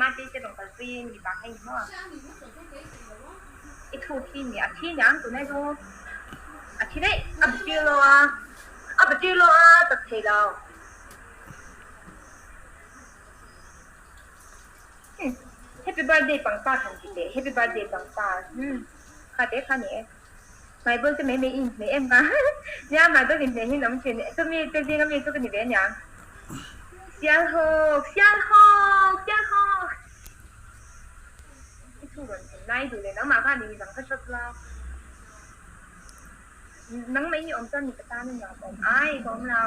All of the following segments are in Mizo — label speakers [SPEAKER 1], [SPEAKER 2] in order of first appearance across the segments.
[SPEAKER 1] Mate te rawn kalpui mipa kha i ni maw? I thu thi ni a thi niang tunai chu a thi daih a bu tir lo a a bu tir lo a tak thei lo. Happy birthday pangpar han ti teh happy birthday pangpar hmm kha te kha ni e Bible te mai mai i inhmeh em kha nia Bible inhmeh hi an awm thin chumi te zinga mi chu ka ni ve aniang Sialhawk Sialhawk Sialhawk I thu rawn thlen lai duh leh nangmah khan i dang kha hrawt la Nangmah i awm chuan mipa tan a nuam awm ai ka awm lo.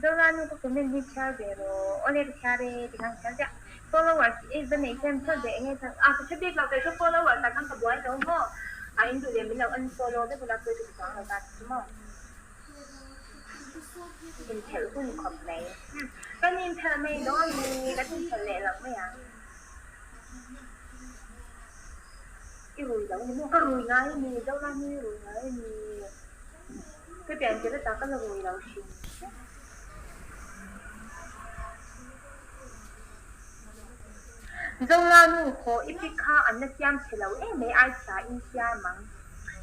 [SPEAKER 1] Zola nu ka comment hi chhiar ve rawh awle ka chhiar e ti khan ka chhiar chiah followers i va nei tlem theuh ve enge chhan a ka hre bik lo kei chu followers ah khan ka buai lo maw a in duh leh min lo unfollow vek ula pawi ka ti chuang lo ta chu maw inphelh hun khawp mai kan inphelh mai dawn ni kan inphelh leh lo mai ang. I rui lo ni maw? Ka rui ngai a ni, Zoram hi rui ngai a ni. Ka pian tirh atah ka la rui lo hrim hrim. Zola nu khaw i pic kha an la siam chhe lo em mai ai chhia in siam ang.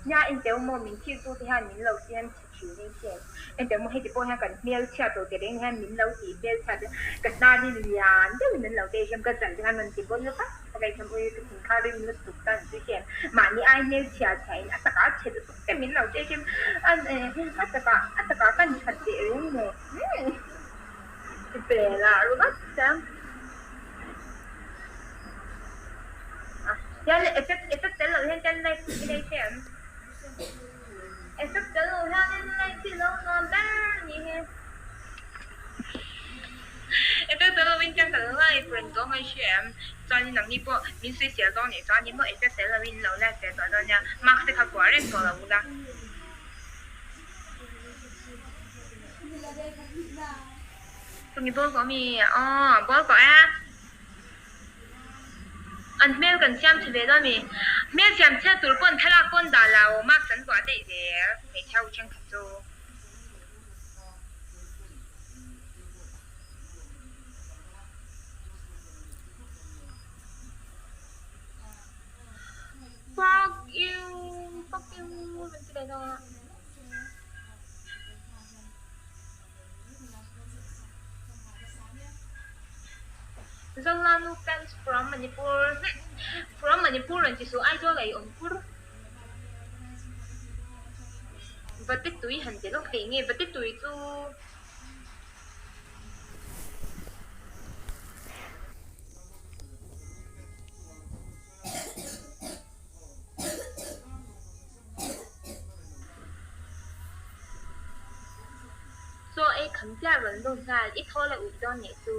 [SPEAKER 1] Nia enteu maw min thil tu te hian min lo siam chhe thin in che. Enteu maw heti pawh hian kan hmel chhiat lo teh reng hian min lo tih hmel chhiat ka hnar hi lian deuhin an lo teh hian ka chal te khan rawn ti bawl lawk a. Ka ngaihtham ui ka thin kha rim lutuk ta an tui hian mahni ai hmel chhia chhia in a takah a chhe lutuk te min lo teh hian a takah a takah kan that teh reng maw vel ah ringawt chuan hian effect effect tel loh hian kan like i nei thei ang effect tel loh hian like hi lo nuam ber a nih hi. Effect tel lovin chuan ka live reng dawn a hria em? Chuanin nangni pawh min sawisel dawn nih chuan emaw effect tel lovin in lo live ve tawh dawn nia, mask te kha kuah reng tawh lo ula. Tumi bawl kawh ami? Aw bawl kawh e. An hmel kan siam chhe ve dawn ami? Hmel siam chhiat tur pawn thlalak pawn dah lo, mask an kuah daih zel hmeichhe ho thenkhat chu. Fuck you, fuck you, mình sẽ đó. Zolanu fans from Manipur, from Manipur an ti su Aizawl a i awm kur. Vate tui han ti lawk thei nge vate tui chu Chaw ei kham chiah rawn lut nghal i thaw la uih dawn nih chu.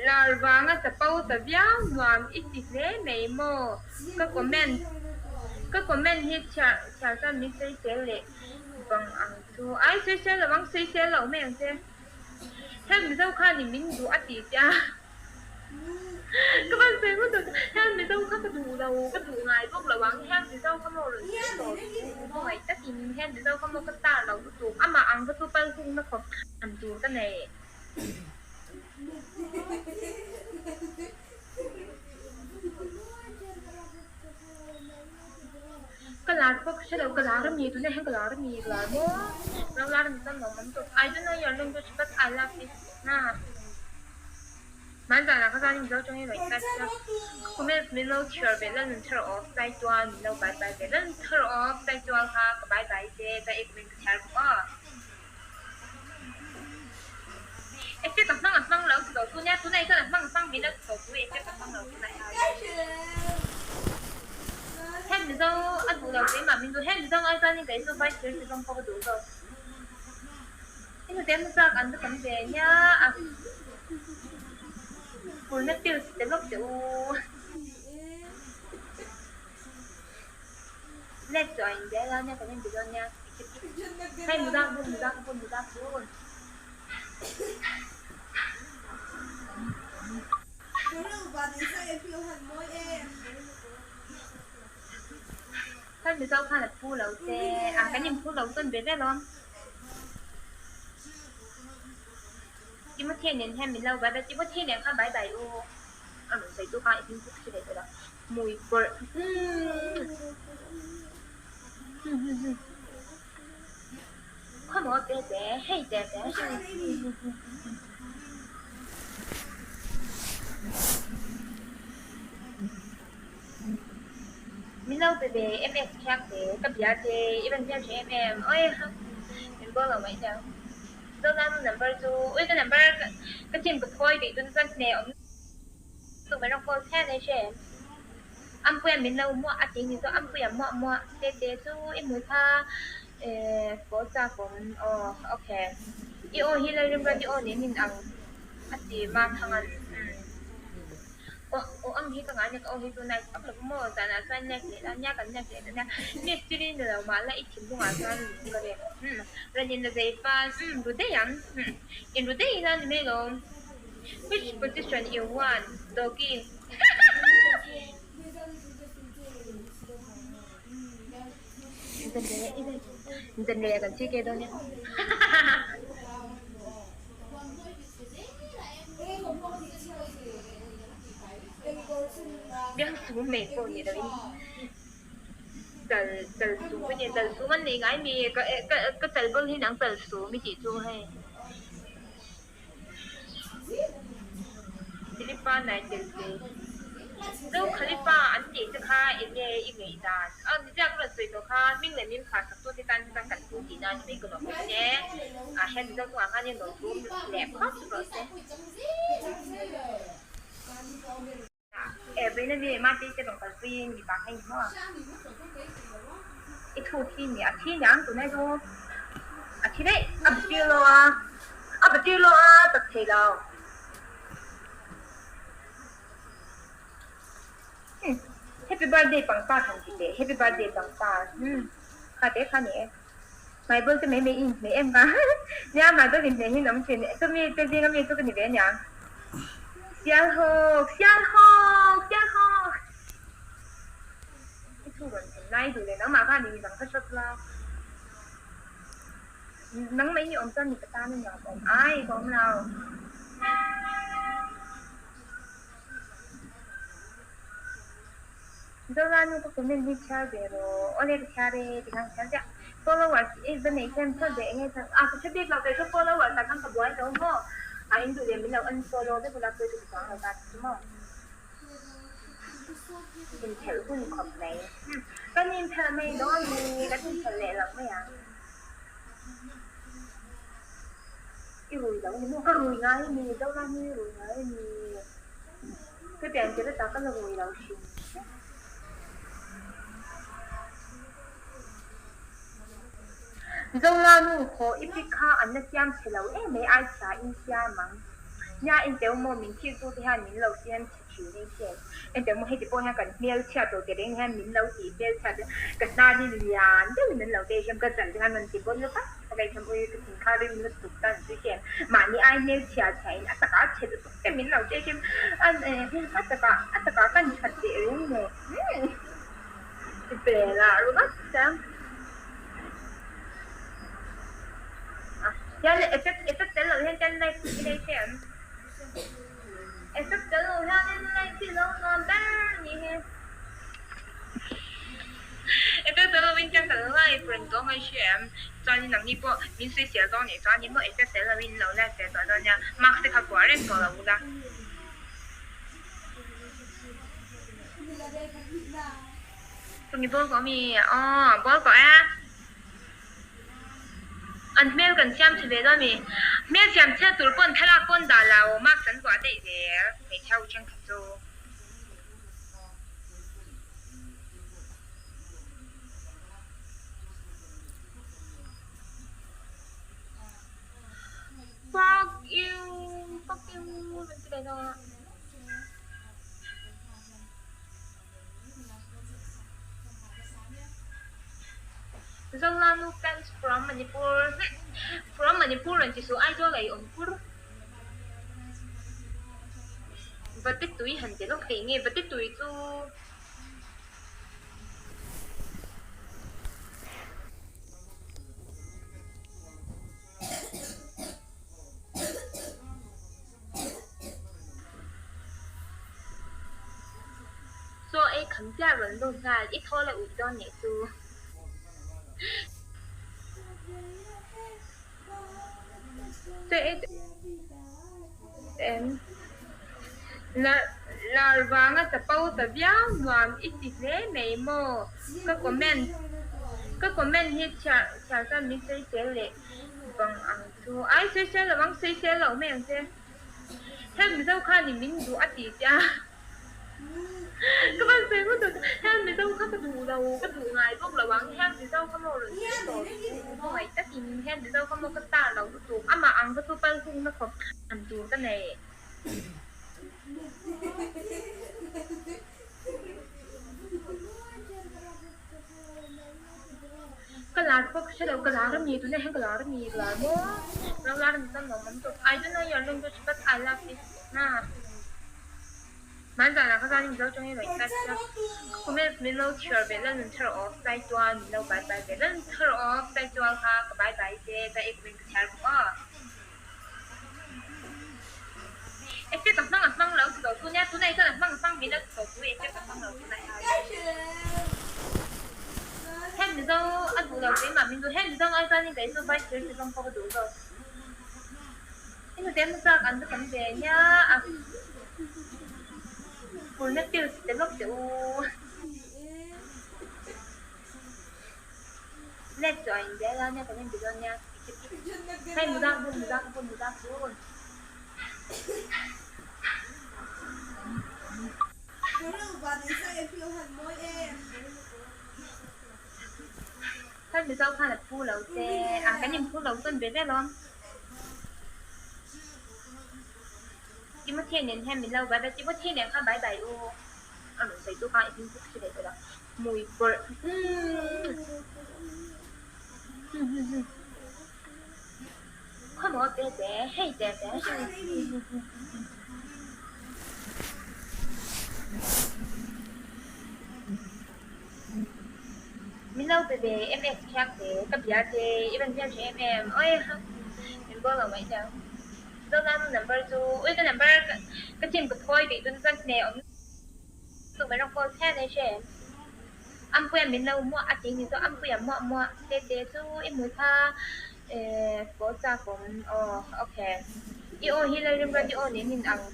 [SPEAKER 1] Lar vanga chapo ta viau nuam i ti hle mai maw? Ka comment ka comment hi chhiar chuan min sawisel leh vang ang chu. Ai sawisel lo ang sawisel lo mai ang che. Heng Mizo khan in min duh a ti che a. Ka van sawi ngawt tawh che. Heng Mizo kha ka duh lo, ka duh ngai bawk lo ang. Heng Mizo kha maw rawn sawi tawh chu hmangaih takin heng Mizo kha maw ka star lo lutuk. Amah ang kha chu pal hungna khawp tham tur ka nei. Ka lar pawh ka hre lo, ka lar ami tunah hian ka lar ami ka lar maw? Lo lar ami chuan nuam awm tawp. I don't know your language but I love it. Na. Hmanzanah kha chuan Mizo tawngin rawn type ila, comments min lo chhiar ve la nun thar off sai chuan min lo bye bye ve la nun thar off sai chuan kha ka bye bye che chuan i comment ka chhiar bawk aw. Effect a hmang a hmang lo ti lo tu nia tunah hi chuan a hmang a hmang min lo ti lo tu effect a hmang lo tunah hian. Heng Mizo a duh lo keimah min duh heng Mizo ai chuanin kei chu vice versa zawng pawh ka duh zawk. I hnute hmasa kan va tam ve nia a Purna pills pe lawk teh u. Let chu a in zel a nia kan inbe dawn nia. Hei muzak bun muzak bun muzak bun. Khan Mizo khan a phu lo che a, kan inphu lo tawn ve vel awm. Timothy nen hian min lo bye bye, Timothy nen khan bye bye u. A rawn sawi chu kha i hming pawh ka hre leh tawh lo. Hmui pawrh Khawmaw te te, hei te te. Min lo pe ve MS khiang te, ka bia che, i rawn hmel tha em em, oi min bawl lo mai nia. Zola nu number chu, ui ka number ka chin ka phawi tih tun chuan hne awm lutuk mai rawn call chhiar nei hre em. Ampuia min lo muah a tih ni chu Ampuia muah muah te te chu i hmu kha eh kaw chak awm aw okay i aw hi Lalrimruat i aw nen in ang a ti ma thang an umm. Aw aw ang hi ka ngai nia ka aw hi chu nice vak lo maw zanah chuan nice leh la nia kan nice leh ta nia mistiri ni lo mah la i thinlungah chuan lung ka rem umm rawn in la zei fal umm ru daih ang umm in ru daih ila ni mai lo which position you want doggy Zan leh kan chik e dawn nia. Biang sum mai pawh ni loin chal chal sum a nia chal sum an nei ngai mi ka ka chal bawlh hi nang chal sum i tih chu hei Philippa Nightingale Zo Khalifa an tih te kha eng nge i ngaih dan? Aw ni chiah ka rawn sawi tawh kha hming leh min phah sak tu te tan chuan kan thu tihna a ni mai ka lawm bawk che. Ah hian Mizo chungah khan in rawn thu leh phawt rawh se. Eh vawiin ami mah te te rawn kalpui mipa kha i ni maw? I thu thi ni a thi niang tunai chu a thi daih a bu tir lo a a bu tir lo a chak thei lo. Happy birthday pangpar han ti teh happy birthday pangpar umm kha te kha ni e Bible te mai mai i inhmeh em kha nia Bible inhmeh hi an awm thin chumi te zinga mi chu ka ni ve aniang Sialhawk Sialhawk Sialhawk I thu rawn thlen lai duh leh nangmah khan i dang kha hrawt la nangmah i awm chuan mipa tan a nuam awm ai ka awm lo. Zola nu ka comment hi chhiar ve rawh awle ka chhiar e ti khan ka chhiar chiah followers i va nei hian phawt ve enge chhan a ka hre bik lo kei chu followers ah khan ka buai lo maw a in duh leh min lo unfollow vek ula pawi ka ti chuang lo ta chu maw inphelh hun khawp mai kan inphelh mai dawn ni kan inphelh leh lo mai ang. I rui lo ni maw? Ka rui ngai a ni, Zoram hi rui ngai a ni. Ka pian tirh atah ka la rui lo hrim hrim. Zola nu khaw i pic kha an la siam chhe lo em mai ai chhia in siam ang. Nia enteu maw min thil tu te hian min lo siam chhe thin ei che. Enteu maw heti pawh hian kan hmel chhiat tawh te reng hian min lo tih hmel chhiat ka hnar hi lian deuhin an lo teh hian ka chal te khan rawn ti bawl lawk a. Ka ngaihtham ui ka thin kha rim lutuk ta an ti hian mahni ai hmel chhia chhia in a takah chhe lutuk te min lo teh hian a takah a takah kan that teh reng maw ti pel ah ringawt chuan hian effect effect tel loh hian chuan light i nei thei ang effect tel loh hian light hi alo nuam ber a nih hi. Effect tel lovin chuan ka live reng tawh mai hria em? Chuanin nangni pawh min sawisel dawn nih chuanin maw effect tel lovin in lo live ve tawh dawn nia, mask te kha kuah reng tawh lo ula. Chumi ball kawh ami? Aw ball kawh e. An hmel kan siam chhe ve dawn ami? Hmel siam chhiat tur pawn thlalak pawn dah lo, mask an kuah daih zel hmeichhe ho thenkhat chu. Fuck you, fuck you, mình sẽ đó. Zolanu fans from Manipur, from Manipur an ti su Aizawl a i awm kur. Vate tui han ti lawk thei nge vate tui chu. Chaw ei kham chiah rawn lut nghal i thaw la uih dawn nih chu. Chaw ei em? Lar vanga chapo ta viau nuam i ti hle mai maw? Ka comment ka comment hi chhiar chhiar chuan min sawisel leh bang ang chu. Ai sawisel lo ang sawisel lo mai ang che. Heng Mizo khan i min duh a ti che a. Ka van sawi ngawt lo che. Heng Mizo kha ka duh lo, ka duh ngai bawk lo ang. Heng Mizo kha maw rawn sawi tawh chu hmangaih takin heng Mizo kha maw ka star lo lutuk. Amah ang kha chu pal hungna khawp thlan tur ka nei. Ka lar pawh ka hre lo, ka lar a mi tunah hian ka lar a mi, ka lar maw? Lo lar a ni chuan nuam awm tawp. I don't know your language but I love it. Na. Hmanzanah kha chuan Mizo tawngin rawn type sia. Ka comments min lo chhiar ve la nun thar off sai chuan min lo bye bye ve la nun thar off sai chuan kha ka bye bye che ka i comment ka chhiar bawk aw. Effect ka hmang a hmang lo ti lo tu nia tunah hi chuan a hmang a hmang mai lo ti lo tu effect ka hmang lo tunah hian. Heng Mizo a duh lo keimah min duh heng Mizo ai chuanin kei chu vice versa zawng pawh ka duh zawk. I hnute hmasa kan va tam ve nia a Purna pills te lawk teh u. Let chu a inzial a nia kan inbe dawn nia. Hei muzak bun muzak bun muzak bun. Hei Mizo khan a phu lo che a kan inphu lo tawn ve ve alawm. Timothy nen hian min lo bye bye Timothy nen khan bye bye u a rawn sawi chu kha i hming pawh ka hre leh tawh lo hmui pawrh umm Khawmaw te te hei te te Min lo pe ve MS khiak te ka bia che i rawn hmel tha em em oi min bual lo mai teh Zoram number chu ui ka number ka chin ka phawi tih chu chuan hne awm chu mai rawng call chhiat nei hre Ampuia min lo muah a tih ni chu Ampuia muah muah te te chu i hmu kha eh pawl chak awm aw okay i aw hi Lalrimruat i aw nen in ang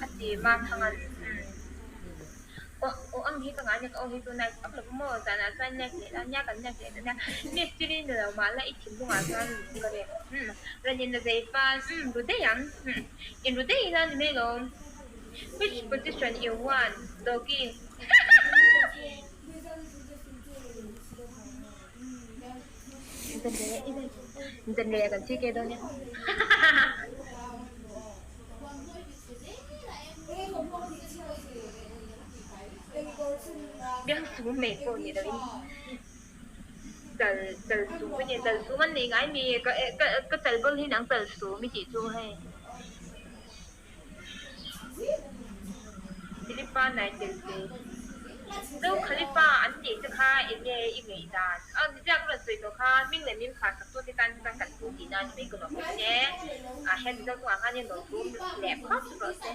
[SPEAKER 1] a ti ma thang an umm. Aw aw ang hi ka ngai nia ka aw hi chu nice vak lo va maw zanah chuan like leh la nia kan like leh ta nia mistiri ni lo mah la i thinlungah chuan ka rem umm rawn in la zei fal umm ru daih ang umm in ru daih ila ni mai lo which position you want doggy Zan leh kan chik e dawn nia Biang sum mai pawh ni loin chal chal sum a ni chal sum an nei ngai mi ka ka ka chal bawlh hi nang chal sum i tih chu hei Philippa nai tel te Zo Khalifa an tih te kha eng nge i ngaih dan a ni ziak rawn sawi tawh kha hming leh min khar sak tu te tan chuan kan thu tihna a ni mai ka lawm bawk e ah hian Mizo chungah khan in rawn thu leh phawt rawh se.